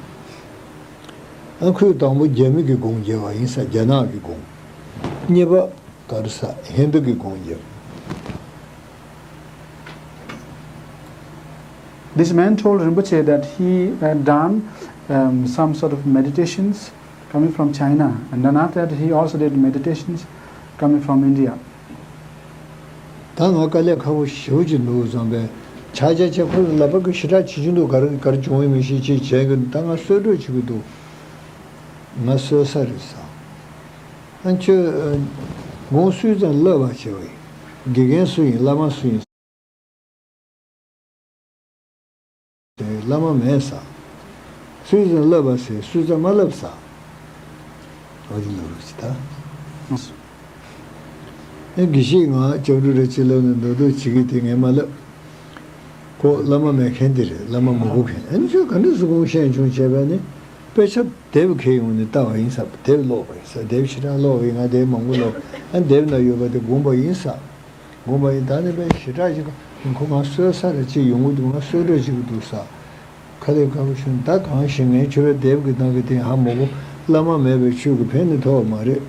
ཨ་ཁོས་དང་པོ་རྒྱ་མི་གི་སྒོམ་རྒྱབ་པ་ཡིན་ས། རྒྱ་ནག་གི་སྒོམ། གཉིས་པ་ག་རེ་ཟ། ཧིན་དུ་གི་སྒོམ་རྒྱབ། This man told Rinpoche that he had done um, some sort of meditations coming from China, and then after that he also did meditations coming from India. ད་ང་དཀའ་ལས་ཁག་པོ་ཞེ་པོ་ཅིག་འདུག་བསམ་པས། ཆ་ཆ་ཆ་ཁོ་ལ་པ་གི་ཞེ་དྲག་བྱེད་ཀྱི་འདུག་ག་རེ་ག་རེ་བྱུང་བའི་མི་ཤེས་ཅིག་བྱས་གི་ད་ང་གསོད་གྲོས་བྱེད་ཀྱི་འདུག་ང་གསོད་ས་རེད་ཟེར། ཨ་ཁྱོད་དགོངས་སུས་ཙང་བསླབ་པ་བྱས་པ་ཡིན། དགེ་རྒན་སུ་ཡིན། བླ་མ་སུ་ཡིན། བླ་མ་མེད་ས། སུས་ཙང་བསླབ་པ་ཟེར། སུས་ཙང་མ་བསླབ་ས། འོ་དེ་ལབ་རོགས་བྱེད་ད། ཨེ་དགེ་བཤེས་ང་སྐྱབས་འགྲོ་རེ་ཅི་ལབ་ན་མདོག་མདོག་བྱེད་ཀྱི་དེ་ངས་མ་ལབ། ཁོ་བླ་མ་མེད་མཁན་དེ་རེད། བླ་མ་མ་གོ་མཁན། ཨ་ནི་ཁྱོད་ག་འདྲ་སུ་དགོངས་ཤེས་བྱུང་བྱས་པས་ནི། དཔེ་ཆ་དེབ་ཁྱེར་ཡོང་ནས་ལྟ་བ་ཡིན་ས། དེབ་ཀློག་པ་ཡིན་ས། དེབ་ཞེ་དྲག་ཀློག་པ་ཡིན། ང་དེབ་མང་པོ་ཀློག་ཨ་ནི་དེབ་ན་ཡོད་པ་དེ་སྒོམ་པ་ཡིན་ས། དགོངས་པ་ཡིན། ད་ནི་དཔེ་ཞེ་དྲག་ཅིག་ཁོ་ང་གསོད་ས་རེ་ཅིག་ཡོང་གི་འདུག་ང་གསོད་འདོད་ཅིག་འདུག་ས། ཁ་ལས་ཁ་བོ་ཤོན་ད་གང་ཞིག་ངའི་ཆོས་པའི་དེབ་ཀྱི་ནང་གི་དེ་ཧ་མོ་གོ། བླ་མ་མེད་པའི་ཆོས་ཀྱི་ཕན་ནི་ཐོགས་མ་རེད།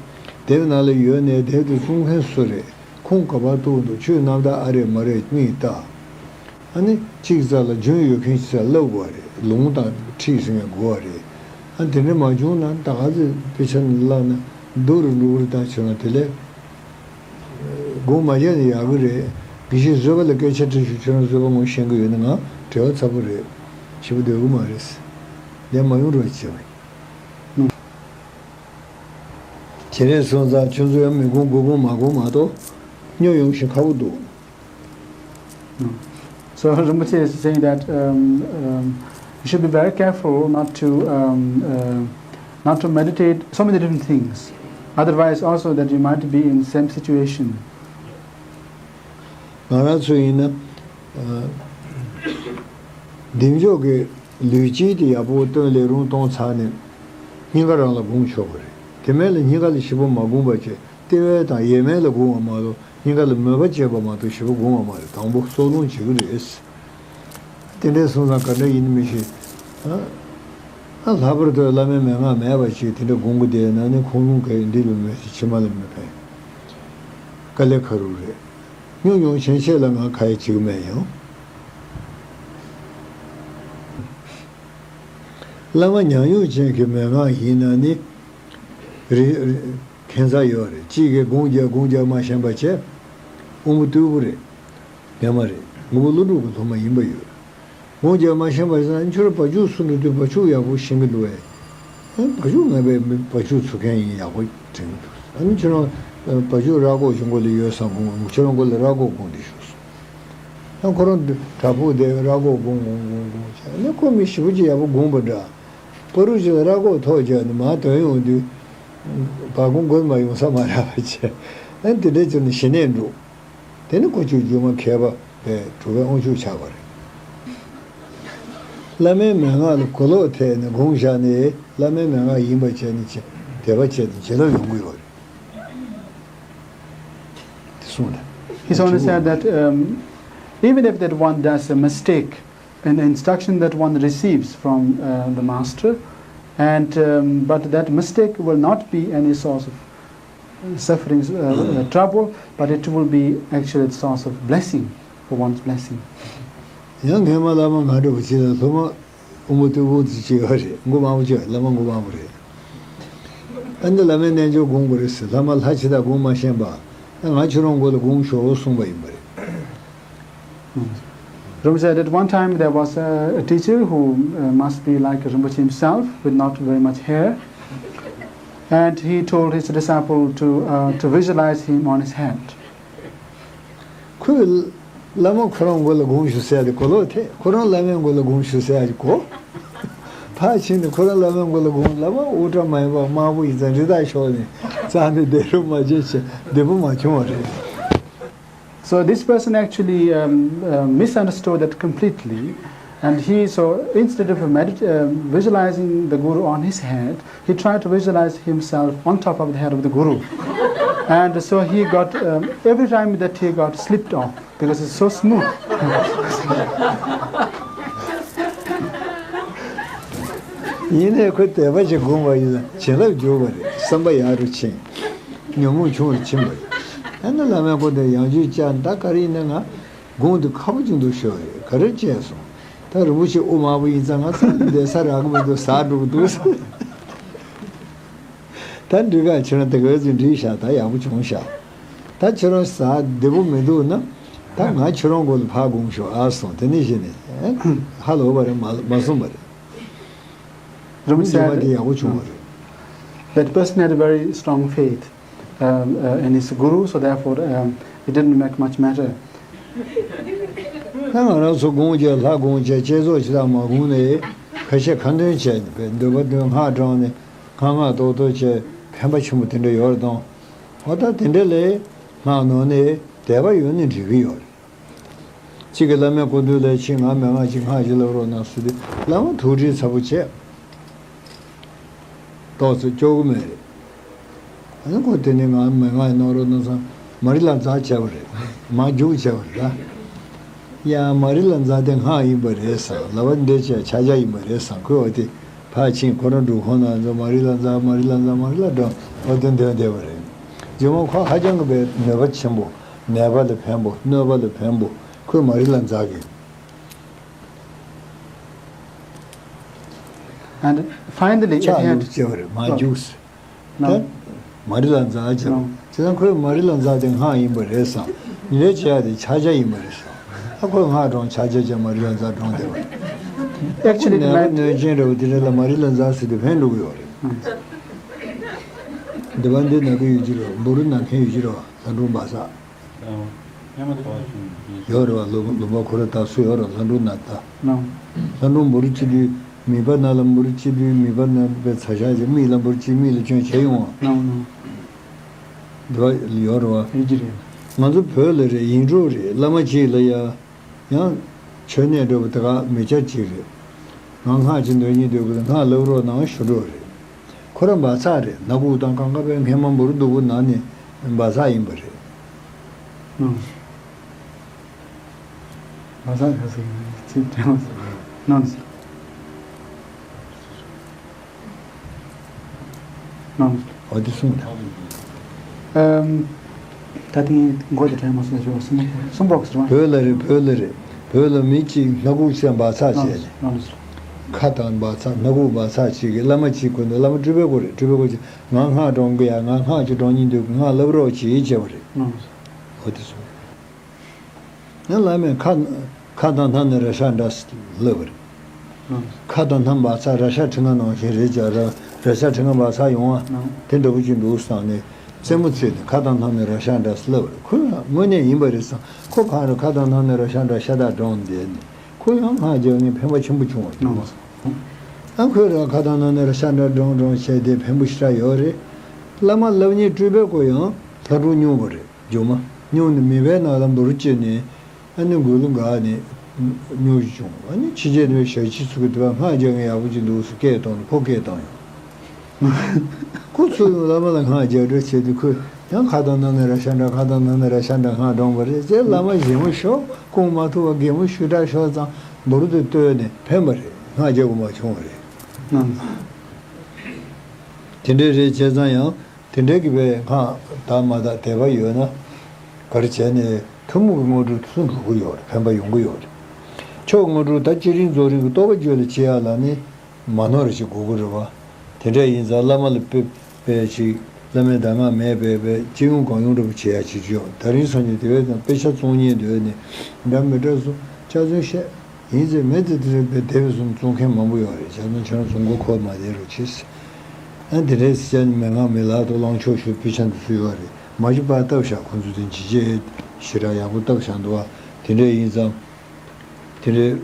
དེབ་ནང་ལ་ཡོད་ནས་དེབ་དེ་གསུང་མཁན་སུ་རེད། ཁུངས་ག་པར་གཏུགས་འདུག་ཆོས་རྣམ་དག་ཨ་རེད་མ་རེད་མིག་ལྟ། ཨ་ནི་གཅིག་རྩ་ལ་རྒྱུན་ཡོད་མཁན་ཞིག་ས་ལབ་དགོས་པ་རེད། ལུང་དང་ཁྲིད་ཟིན་དགོས་པ་རེད། ཨ་དེ་འདྲ་མ་བྱུང་ན་ད་ག་ཚོད་དཔེ་ཆ་ནི་བཀླགས་ན་སྡུག་རུ་འགྲོ་གི་རེད། ད་བྱུང་ན་དེ་ལས་དགོངས་མ་རྒྱག་ནས་ཡག་གི་རེད། དགེ་བཤེས་བཟོད་པ་ལ་སྐད་ཆ་དྲིས་ཤོག་ཁྱོད་རང་བཟོད་པ་ངོ་ཤེས་ཀྱི་ཡོད་ན་ང་བྲེལ་བ་ཚ་པོ་རེད། ཞེ་པོ་སྡོད་གི་མ་རེད། ལན་མ་ཡོང་རོགས་བྱེད་པ་ཡིན། ཁྱེད་རས་སོང་ཙང་ཁྱོད་ཚོ་ཡང་མི་དགོངས་དགོས་དགོངས་མ་དགོངས་མ་གཏོགས་སྨྱོ་ཡོང་ཞིང་ཁག་པོ་འདུག So Rinpoche is saying that um, um, you should be very careful not to um, uh, not to meditate so many different things. Otherwise, also that you might be in same situation. ང་རང་ཚོ་ཡིན་ན། བདེ་མཆོག་གི་ལུས་དཀྱིལ་དེ་ཡག་པོ་སྟོན་ལས་རུང་གཏོང་ཚར་ནས་སྙིང་ག་རང་ལ་སྒོམ་ཆོག་པ་རེད། དེ་མིན་ལ་སྙིང་ག་ལ་ཞིབ་པོ་མ་སྒོམ་པ་བྱས། ལྟེ་བའི་དང་ཡས་མས་ལ་སྒོམ་པ་མ་གཏོགས་སྙིང་ག་ལ་མོས་པ་བྱས་པ་མ་གཏོགས་ཞིབ་པོ་སྒོམ་པ་མ་རེད། དང་པོ་སྲོག་སློང་བྱེད་ཀྱི་རེད། དེ་འདྲའི་སོང་ཙང་ག་འདྲ་ཡིན་མི་ཤེས། ཨ་ལྷག་པར་དུ་བླ་མའི་མན་ངག་མེད་པ་ཅིག་དེ་འདྲ་སྒོམ་གྱི་བསྡད་ན་ནི་ཁུངས་ལུང་གས་འདི་ལ་མོས་ཏེ་ཕྱི་མ་ལ་མི་ཕན། དཀའ་ལས་ཁག་རུ་རེད། སྨྱོ་མྱོང་ཆེན་ཆེ་ལ་ང་ཁ་ཡ་བྱེད་ཀྱི་མེད་ཡང་། བླ་མ་ཉམས་མྱོང་ཅན་གྱི་མན་ངག་ཡིན་ན་ནི། རེད་རེད། ཁྱད་མཚར་ཡོད་རེད། གཅིག་གིས་སྒོམ་རྒྱག་སྒོམ་རྒྱག་མ་ཤེས་པ་བྱས། དབང་པོ་རྟུལ་པོ་རེད། སྨྱོན་མ་རེད། ངོ་བོ་ཀླུ་སྒྲུབ་ཀྱི་སློབ་མ་ཡིན་པ་ཡོད། སྒོམ་རྒྱག་མ་ཤེས་པ་ཡིན་ན་ཁྱོད་རང་བ་ཕྱུགས་སུ་འགྲོ་དུས་བ་ཕྱུགས་ཡག་པོ་ཤེས་ཀྱི་འདུག་བས། བ་ཕྱུགས་ངན་པའི་བ་ཕྱུགས་ཚུགས་མཁན་ཡིན་ཡག་པོ་དྲན་གྱི་འདུག་ཨ་ནི་ཁྱོད་རང་བ་ཕྱུགས་ར་སྒོག་གཞུང་སྒོ་ལ་ཡོད་ས་སྒོམ། ཁྱོད་རང་སྒོ་ལ་ར་སྒོག་སྒོམ་དེ་བཞུགས་སོང་། ཡང་ཁོ་རང་བྲག་ཕུག་དེ་ར་སྒོག་སྒོམ་སྒོམ་སྒོམ་སྒོམ་བྱས། ཨ་ནི་ཁོ་མི་ཞེ་པོ་ཅིག་ཡག་པོ་སྒོམ་པ་འདྲ། པ་རུ་ཅིག་ལ་ར་སྒོག་ཐོག་བརྒྱབ་ནས་མར་དོན་ཡོང་དུས། བ་གུང་མགོ་མ་ཡོང་ས་མ་རག་པ་བྱས། ཨ་ནི་དེ་འདྲ་བྱས་ནས་ཞི་གནས་འགྲོ། དེ་ནི་ཀུ་ཅོ་སྒྱུ་མ་མཁས་པ་བས་གྲུབ་པའི་དབང་ཕྱུག་ཆགས་པ་རེད། བླ་མའི་མན་ངག་ལ་གོ་ལོག་ཐེབས་ནས་སྒོམ་བཞག་ནས་བླ་མའི་མན་ངག་ཡིན་པ་བྱས་ནས་དད་པ་བྱས་ནས་བྱིན་རླབས་ཡོང་གི་ཡོད་རེད། དེ་གསུངས་ཏེ། He's only said that um, even if that one does a mistake in the instruction that one receives from uh, the master, and um, but that mistake will not be any source of sufferings, uh, uh, trouble, but it will be actually the source of blessing, for one's blessing. ཡང་ངས་མ་བླ་མ་ང་འདྲ་བོ་ཅིག་ལ་སློབ་མ་དབང་པོ་རྟུལ་པོ་ཅིག་ཡོད་རེད། མགོ་མང་པོ་ཅིག་བླ་མ་མགོ་མང་པོ་རེད། ཨ་ནི་བླ་མའི་རྣལ་འབྱོར་སྒོམ་དགོས་རེད་ཟེར། བླ་མ་ལྷ་ཅི་ད་སྒོམ་མ་ཤེས་པ། ཨ་ང་ཁྱོད་རང་མགོ་ལ་སྒོམ་ཤོག་གསུངས་པ་ཡིན་པ་རེད། Rinpoche said at one time there was a, a teacher who uh, must be like Rinpoche himself with not very much hair. And he told his disciple to, uh, to visualize him on his hand. ཁོས་བླ་མ་ཁོ་རང་མགོ་ལ་སྒོམ་ཤོག་ཟེར་ཡ་དེ་གོ་ལོག་ཐེབས། ཁོ་རང་བླ་མའི་མགོ་ལ་སྒོམ་ཤོག་ཟེར་ཡ་དེ་གོ། ཕར་ཕྱིན་ནས་ཁོ་རང་བླ་མའི་མགོ་ལ་དགོངས། བླ་མ་དབུ་སྐྲ་མ་ཡིན་པ་དམར་པོ་ཡིན་ཙང་རི་དྭགས་ཤོར་ནས་རྩ་ནས་བདེ་རུ་མ་བྱས་བྱས་བདེ་པོ་མ་བྱུང་བ་རེད། So this person actually um, uh, misunderstood that completely. And he, so instead of medit- uh, visualizing the Guru on his head, he tried to visualize himself on top of the head of the Guru. And so he got, um, every time that he got slipped off, because it's so smooth. ཡིན་ནའི་ཁོས་དད་པ་ཞིག་བསྒོམས་པ་ཡིན་ན་བྱིན་རླབས་འཇུག་པ་རེད། བསམ་པ་ཡག་རུ་ཕྱིན། ཉོན་མོངས་ཆུང་རུ་ཕྱིན་པ་རེད། ཨ་ནི་བླ་མའི་སྐུ་མདུན་ཡང་བསྐྱར་བཅར། ད་ག་རེ་ཡིན་ན་ང་དགོངས་འདི་ཁ་པོ་ཅིག་འདུག་ཤོར་རེད། ག་རེ་བྱས་སོང་། ད་རིན་པོ་ཆེ་དབུ་དམར་པོ་ཡིན་ཙང་ང་ཚོ་འདི་ཟ་རག་གི་མི་འདུག་ཟ་འགྲོ་གི་འདུག་ད་འགྲིག་ག་ཁྱེད་རང་དེ་ག་ཚོད་འགྲིག་ཤག་ད་ཡག་པོ་བྱུང་ཤག་ད་ཁྱེད་རང་ཟ་བདེ་པོ་མི་འདུག་ན། ད་ང་ཁྱེད་རང་མགོ་ལ་ཕར་དགོངས་ཤོག་ཨ་སོང་། དེ་ནས་གཞི་ནས་ཧ་ལོ་བ་རེད། མ་མ་སོང་བ་རེད། རིན་པོ་ཆེ་དེ་ཡག་པོ་བྱུང་བ་རེད། That person had a very strong faith um, uh, in his guru, so therefore um, it didn't make much matter. ད་ང་རང་ཚོ་དགོངས་བྱས་ལྷ་དགོངས་བྱས་བསྐྱེད་རྫོགས་ཇི་ལྟར་མ་དགོངས་ནས་ཁ་ཤས་ཁ་འདོན་བྱས་ནས་འདོད་པ་འདོན་སྔགས་བགྲངས་ནས་སྔགས་སྔགས་ཏོག་ཏོག་བྱས་ཕན་པ་ཆེན་པོ་དེ་འདྲ་ཡོད་རེད་དང་། འོ་ད་དེ་འདྲ་ལས་སྔགས་ནོར་ནས་དད་པ་ཡོད་ནས་འགྲིག་གི་ཡོད་རེད། གཅིག་གིས་བླ་མའི་སྐུ་མདུན་ལ་ཕྱིན། ང་མན་ངག་ཅིག་སྔགས་ཅིག་ལབ་རོགས་གནང་ཟེར་དུས་བླ་མ་ཐུགས་ཁྲལ་ཚ་པོ་བྱས། ཏོག་ཙམ་སྐྱོ་གི་མེད་རེད། ཨ་ནི་ཁོ་དེ་ནས་ང་མན་ངག་གནང་རོགས་གནང་ཟེར་མ་རི་ལ་ཛ་བྱས་པ་རེད། མ་རྒྱུག་བྱས་པ་རེད་ད། ཡ་མ་རི་ལ་ཛ་དེ་སྔགས་ཡིན་པ་རེད་ཟེར། ལབ་པ་འདི་བྱས་ཕྱག་རྒྱ་ཡིན་པ་རེད་ཟེར། ཁོས་འོ་དེ་ཕར་ཕྱིན་ཁོ་རང་སྒྲུབ་ཁང་ནང་ཚོ་མ་རི་ལ་ཛ་མ་རི་ལ་ཛ་མ་རི་ལ་ཛ་འོ་དེ་འདོན་བསྡད་པ་རེད། རྗེས་མ་ཁོ་ཧ་ཅང་གི་བའི་ནུས་པ་ཆེན་པོ། ནད་པ་ལ་ཕན་པོ། གནོད་པ་ལ་ཕན་པོ། ཁོས་མ་རི་ལ་ཛ་གི། And finally, at the end, ཕྱག་ལུགས་བྱས་པ་རེད། མ་རྒྱུགས་ཟེར། No. ད་མ་རི་ལ་ཛ་བྱས་པ། No. བྱས་ཙང་ཁོས་མ་རི་ལ་ཛ་དེ་སྔགས་ཡིན་པ་རེད་བསམ། ལས་བྱེད་ཡ་དེ་ཕྱག་རྒྱ་ཡིན་པ་རེད་བསམ། ད་ཁོས་སྔགས་བགྲངས་ཕྱག་རྒྱ་བྱས་མ་རི་ལ་ཛ་བགྲངས་བསྡད་པ་རེད། Actually, ནད་པ་གནོད་སྦྱིན་རེད་པ། དེ་རེད་ལ་མ་རི་ལ་ཛ་ཟེར་དུས་ཕན་འགྲོ་གི་ཡོད་རེད། འདི་པ་འདི་ན་གི་ཡོད་ཀྱི་རེད། འབུ་རུ་ན་མཁན་ཡོད་ཀྱི་རེད། ལྷ་སྒྲུང་སྦ་ས། ཡོད་རེད་བ། ལུང་ལུང་པ་ཁོ་ར་དར་སྲོལ་ཡོད་རེད། ལྷ་སྒྲུང་ན་ད། ལྷ་སྒྲུང་འབུ་རུ་སྐྱེ་དུས་མིད་པ་ན་ལ་འབུ་རུ་སྐྱེ་དུས་མིད་པ་ན་པའི་ཚ་ཤ་ཅིག་མིག་ལ་འབུ་རུ་སྐྱེ་མིག་ལ་སྐྱོན་བྱས་ཡོང་བ། འདི་པ་ཡོད་རེད་བ། ང་ཚོ་བོད་ལ་རེད། ཡིན་འགྲོ་རེད། བླ་མ་གཅིག་ལ་ཡ། ཡང་མཆོད་གནས་འགྲོ་བ་དེ་ག་མི་སྐྱ་གཅིག་རེད། ང་སྔགས་ཅིག་འདོན་སྙིང་འདོད་ཀྱི་འདུག་སྔགས་ལབ་རོགས་གནང་ཞུ་འགྲོ་རེད། ཁོ་རང་སྦ་ཚགས་རེད། སྣ་ཁུག་དང་རྐང་ཁ་པའི་སྔས་མ་འབུ་རུ་སྡུག་པོ་ནང་ནས་སྦ་ཚགས་ཡིན་པ་རེད། ཨང་། སྦ་ཚགས་ག་ཟེར་གྱི་ཚིག་དྲན་པ་ཟེར་གྱི་ནང་ནས། ནང་། འོ་དེ་གསུངས་ད། ཨམ། ད་ཐེངས་མགོ་དེ་དྲན་མ་སོང་། ཞོག་གསུམ་པོ་གསུམ་པོ་ཟེར་བ། བོད་ལ་རེད། བོད་ལ་རེད། བོད་ལ་མི་གཅིག་སྣ་ཁུག་ཅན་སྦ་ཚགས་བྱས་ནས། ནང་ནས། ཁ་དང་སྦ་ཚགས། སྣ་ཁུག་སྦ་ཚགས་བྱེད་ཀྱི། བླ་མ་གཅིག་ཁོ་ནས་བླ་མ་སྤྲུལ་པའི་སྐུ་རེད། སྤྲུལ་པའི་སྐུ་ཅིག་ང་སྔགས་བགྲང་གི་ཡ། ང་སྔགས་ཅིག་བགྲང་སྙིང་འདོད་ཀྱི། སྔགས་ལབ་རོགས་བྱེད་ཅེས་བྱས་པ་རེད། ནང་ནས། འོ་དེ་གསུངས། ཡང་བླ་མས་ཁ་ཁ་དང་སྣ་ནི་རེག་བྱ་འདྲ་ལབ་པ་རེད། ཁ་དང་སྣ་སྦ་ཚགས་རེག་བྱ་མཁྲིས་ང་ནང་བཞིན་རེད་ཀྱང་། རེག་རེག་བྱ་མཁྲིས་ང་སྦ་ཚགས་ཡོང་བ་དེ་འདྲ་པོ་ཅིག་འདུག་བསམ་ནས་རྩེད་མོ་རྩེས་ནས་ཁ་དང་སྣ་ནི་རེག་བྱ་འདྲ་ལབ་པ་རེད། ཁོས་དངོས་གནས་ཡིན་པ་རེད་བསམ། ཁོ་གང་རེད། ཁ་དང་སྣ་ནི་རེག་བྱ་འདྲ་ཤ་སྟག་བགྲངས་བསྡད་ནས་ཁོ་ཡང་སྔགས་རྒྱག་ངས་ཕན་པ་ཆེན་པོ་བྱུང་བ་རེད། ཨ་ཁོས་རང་ཁ་དང་སྣ་ནི་རེག་བྱ་འདྲ་བགྲངས་བགྲངས་བྱས་དེ་ཕན་པོ་ཞེ་དྲག་ཡོད་རེད། བླ་མ་སློབ་གཉེར་སྤྲུལ་པའི་སྐུ་ཡང་ལྷ་སྒྲུང་སྨྱུང་པོ་རེད། སྒྱུ་མ་སྨྱུང་ནས་མིད་པའི་ནང་ལ་འབུ་རུ་སྐྱེས་ནས། ཨ་ནི་མགུལ་ལ་འགག་ནས་སྨྱུང་བཞིན་བྱུང་། ཨ་ནི་ཕྱི་རྒྱལ་ནས་ཞག་ཕྱི་ཚུགས་ཀྱི་དུས་སྔགས་རྒྱག་མཁན་ཡག་པོ་ཅིག་འདུག་ཟེར་སྐད་བཏང་ནས་ཁོ་སྐད་བཏང་ཡོང་། ཁོ་ཚུར་ཡོང་བླ་མ་ལ་སྔགས་རྒྱག་འདྲ་བྱས་དུས་ཁོས་ཡང་ཁ་དང་སྣ་ནི་རེག་བྱ་འདྲ། ཁ་དང་སྣ་ནི་རེག་བྱ་འདྲ་སྔགས་བགྲངས་པ་རེད་ཅེས་བླ་མ་ཞེ་མོ་ཤོར། སྐུང་མ་ཐུབ་པ་གད་མོ་ཞེ་དྲག་ཤོར་ཙང་འབུ་རུ་དེ་བཏོལ་ནས་ཕན་པ་རེད། སྔགས་རྒྱག་དགོས་མ་བྱུང་བ་རེད། དེ་འདྲ་རེད་བྱས་ཙང་ཡང་། དེ་འདྲའི་གི་བའི་སྔགས་དག་མ་དག་དད་པ་ཡོད་ན། ག་རེ་བྱས་ནས་ཐུན་མོང་གི་དངོས་གྲུབ་ཚུར་འགྲོ་གི་ཡོད་རེད། ཕན་པ་ཡོང་གི་ཡོད་རེད། མཆོག་དངོས་གྲུབ་ད་བསྐྱེད་རིམ་རྫོགས་རིམ་གྱི་རྟོགས་པ་རྒྱུད་ལ་བྱེད་ཡ་ལ་ནི་མ་ནོར་རེ་ཞིག་དགོས་ཀྱི་རེད་བ། དེ་འདྲ་ཡིན་ཙང་བླ་མ་ལ་དཔེ་དཔེ་ཞིག་བླ་མའི་གདམས་ངག་མེད་པའི་དཔེ་སྤྱི་ཡོངས་གང་ཡོང་འདྲ་པོ་བྱེད་ཡ་བྱེད་རྒྱུ་ཡོད། དེ་རིང་སང་ཉིན་དེ་བས་ཀྱང་དཔེ་ཆ་བཙོང་ཉེན་འདོད་ནས་འདྲ་མི་འདྲ་སོ་ཆ་ཚང་བཤད། ཡིན་ཟེར་མེད་དེ་དེ་རེད་པས། དེ་བས་བཟུང་བཙོང་མཁན་མང་པོ་ཡོད་རེད། བྱས་ཙང་ཁྱེད་རང་བཙོང་མགོ་འཁོར་མ་བསྡད་རོགས་གྱིས། ཨ་དེ་འདྲས་ཟེར་བྱས་ནས་མན་ངག་མི་ལག་ཏུ་བླང་ཆོག་ཞུ་དཔེ་ཆ་འདི་ཚོ་ཡོད་རེད། མ་གཞི་པར་བཏབ་བཞག་ཁོང་ཚོ་དེ་ཇི་བྱས་ཞེ་དྲག་ཡག་པོ་བཏབ་བཞག་འདུག་བ། དེ་འདྲས་ཡིན་ཙང་། དེ་འདྲས་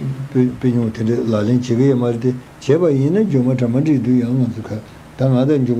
དཔེ་དཔེ་ཉུང་དེ་འདྲ་ལག་ལེན་བྱེད་ཀྱི་ཡོད་མ་རེད་དེ། བྱས་པ་ཡིན་ན་རྒྱུ་མ་གྲ་མ་འགྲིག་དུས་ཡང་ང་ཚོ་ག་ད་ང་དང་མཇུག